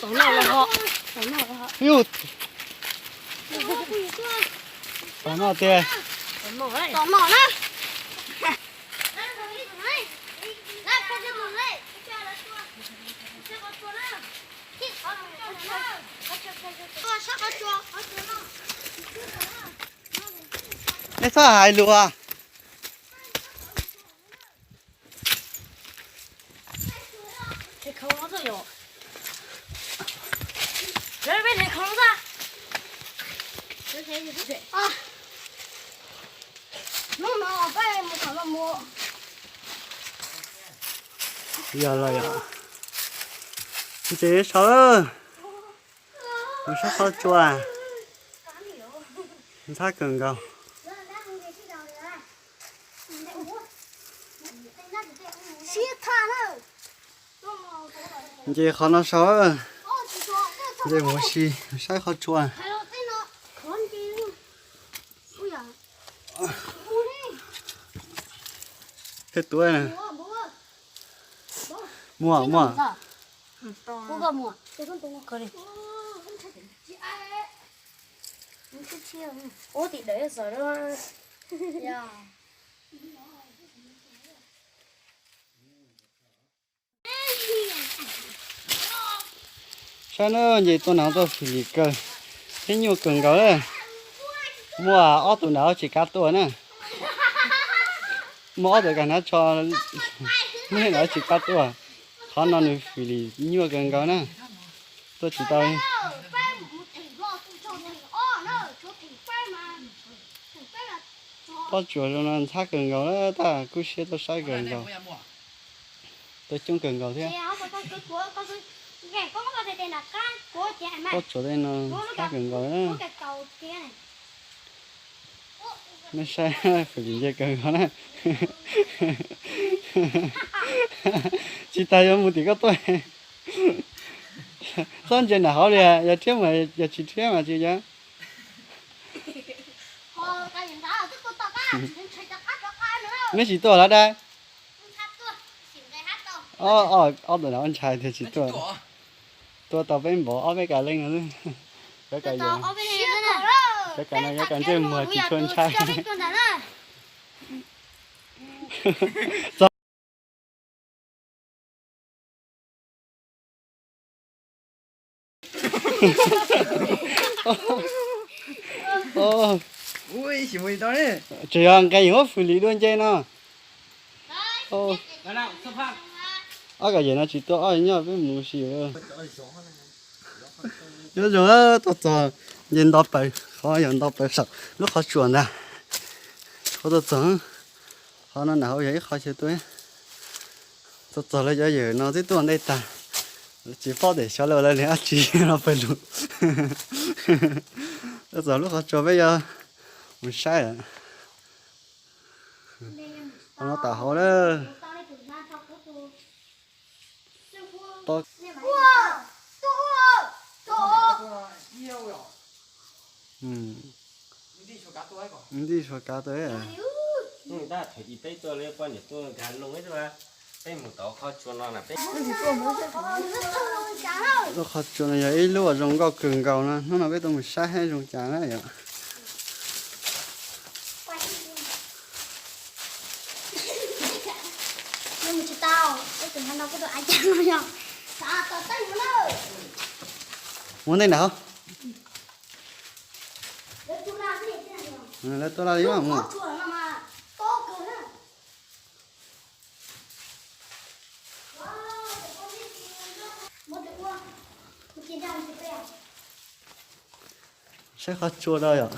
Tom no los ho. Tom no los ho. Yus. Tom no tiag. Tom no na. Nej txhob hais lus. Yog los yog. Ntses saud, mus saib qhov tsua, ntxhab kawg nkaus. Nce qhov no saud, nce mus ua si saib qhov tsua. Tej tub na. Muaj, muaj. Saib na, nce tuaj nag tuaj fim lim kawg, thiab nyuaj kawg nkaus na. Muaj ob tug nram tsis kav tuaj na. Muaj ob tug kav hnav tsho, muaj ib tug tsis kav tuaj. Qhov no nws fim lim nyuaj kawg nkaus na. Tuaj tsis tau. Pob tsuas zoo no ntxhab kawg nkaus na, tab kub siab tuaj saib kawg nkaus. Tuaj coob kawg nkaus thiab. Pob tsuas tej no ntxhab kawg nkaus na. Nej saib, fim lim nce kawg nkaus na. Tsis tas yuav mus tim koj tuaj. Txhob ntsia nram hauv li, yog rhiab mas yog tsis rhiab mas tsis yog. Neb tsis tuaj los dab? Ob, ob tug nram ntshai tias tsis tuaj. Tuaj tau peb npaum ob peb kav leej no. Cov kam no yuav kam ntsej muag tsis tshua ntshai. Tseem yog nqe yuav muab fwm lim dua nce no. Ob kom yawm no tsis tuaj, ob nyob peb mus si. Nyob zoo, tuaj txog nce nto plaws, qhov yog nto plaws saum lub qhov tsua ntag. Qhov tuaj txog, qhov no nram hauv yog ib qhov chaw tuaj. Tuaj txog lawv cov yawm no twb tuaj ntej tag, tsis paub tias xyov lawv ua lawv li dab tsi los pawg lug. Tuaj txog lub qhov tsua peb yuav mus saib lawm. Qhov no tam hauv lawm. Ntij suav kav tau. Lub qhov tsua no yog ib lub uas zoo nkauj kawg nkaus no, hnub no peb tuaj mus saib zoo cas na yom. Mus ntej nram hauv. Lawv tuaj laj li mas mus. Saib qhov tsua rau yom.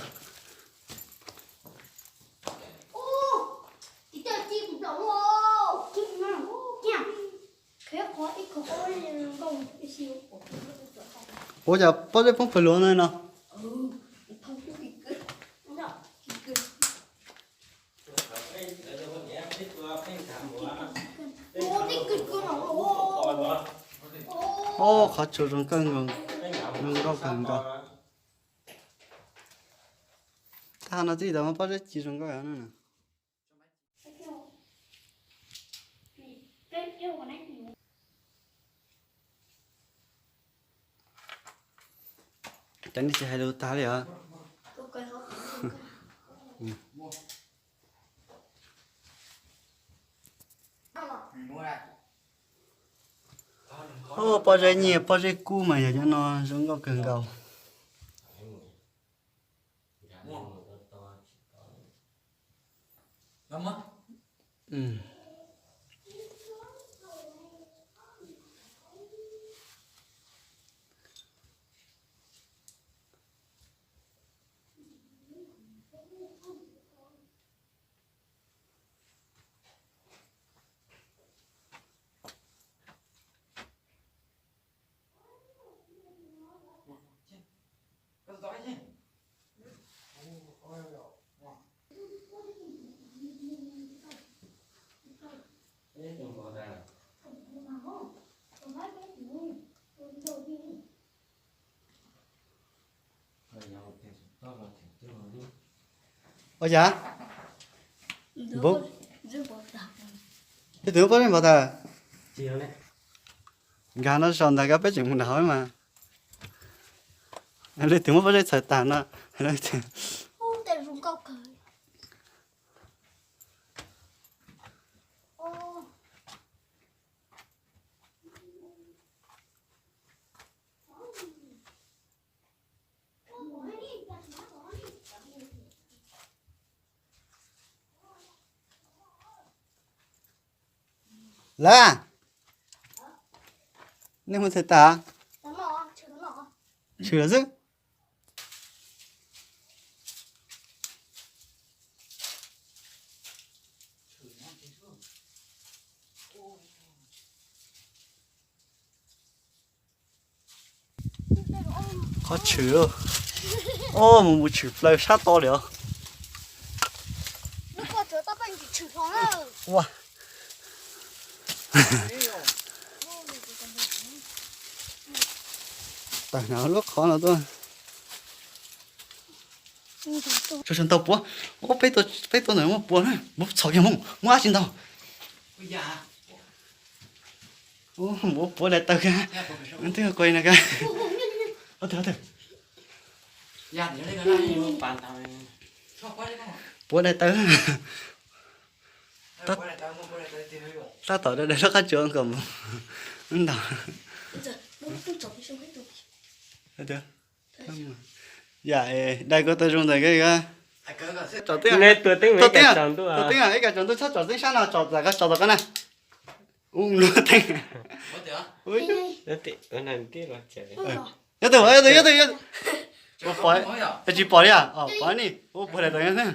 Ua cas pob zeb poob pawg lug no no. Ob, qhov tsua zoo kawg nkaus, zoo nkauj kawg nkaus. Tag no twb tau muaj pob zeb ci zoo nkauj no na. Cov nej tsis hais lus tag li os. Pob zeb nyiaj pob zeb kub mas yog cov no zoo nkauj kawg nkaus. Ua cas? Npub, tus twg muab pob zeb npog tag? Nkag no sau ntag, koj peb tseem mus nram hav mas. Leej twg muab pob zeb txhawv tag no? Lawm, nej mus txhawv tag? Tshwm lawm xwb. Qhov tshwm, o, mus mus tshwm plaws sab tod li os. Ua, tawm na lub qhov no tuaj. Tau puav, peb tuaj ntawm muaj puav na, muab txhos kiag mus, muaj dab tsi ntau. Muab puav daim tawv kiag, twb qua na kiag. Puav daim tawv. Tab tom daim lub qab tsuas kom mus ntau. Yam dai koj tau zoo ntawm koj. Tsom teeb, tsom teeb, ib kas tsaus ntuj txhob tsom teeb sab no, tsom tom koj na. Ub, luag teeb. Nyob twg, nyob twg, nyob twg, nyob twg. Tsis pom li, pom ni, ua puav daim tawv.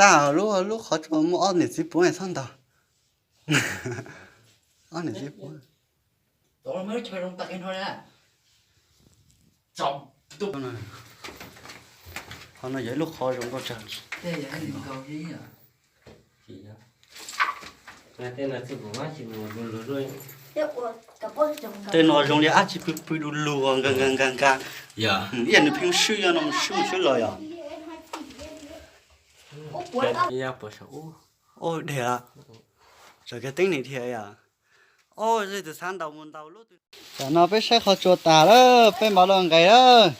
Tag lub, lub qhov tsua muaj ob niam txiv puav txhob ntaus. Ob niam txiv puav. Qhov no yog ib lub qhov zoo nkauj tshaj. Tej no zoo li dab tsi pw pw du lug nkag nkag nkag nkag. Ib yam nws pheej swb, yog no mus swb mus swb los yog. Ub, dej lawm. Tsom kiag teeb nim dhia yom. Ub, zej tus xav ntaus mus ntaus lub. Tam no peb saib qhov tsua tas lawm, peb npaj los nqes lawm.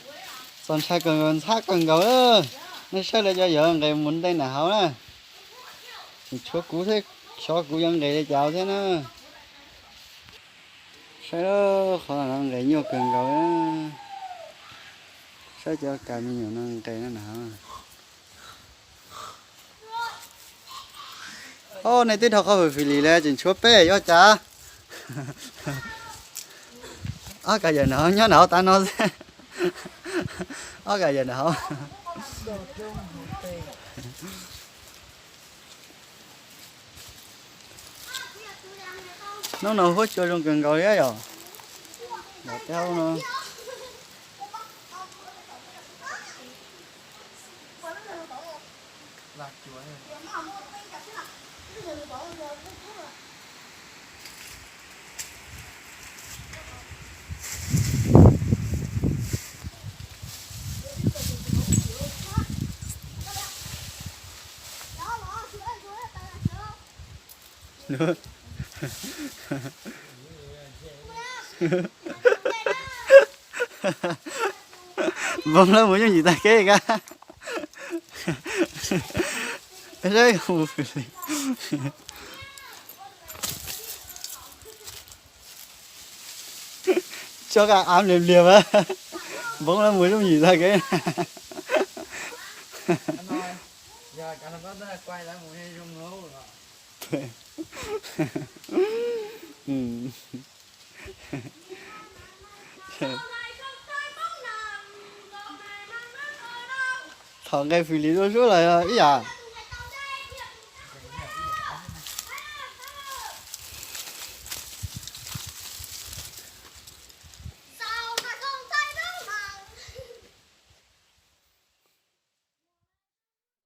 Txaus ntshai kawg nkaus, ntxhab kawg nkaus lawm. Nej saib lawv cov yawg nqes mus ntej nram hav na. Tseem tshuav kuv thiab, xyov kuv yuav nqes li cas thiab na. Saib qhov no nqes nyuaj kawg nkaus. Saib cov kas me nyuam no nqes na. Ob, nej twb dhau qhov fim fim lis lawm tseem tshuav peb yuav cas. Ob kas yawm nram hav nyob nram hav tas no xwb. Ob kas yawm nram hav. Hnub no huab cua zoo kawg nkaus li yom. Nram tej haub no. Npoo lawv mus yooj yim tag kev kab. Saib mus fws li. Tso qab av lias lias mas. Npoo lawv mus yooj yim tag kev. Thaum nqe fws li dua suab los ib yam.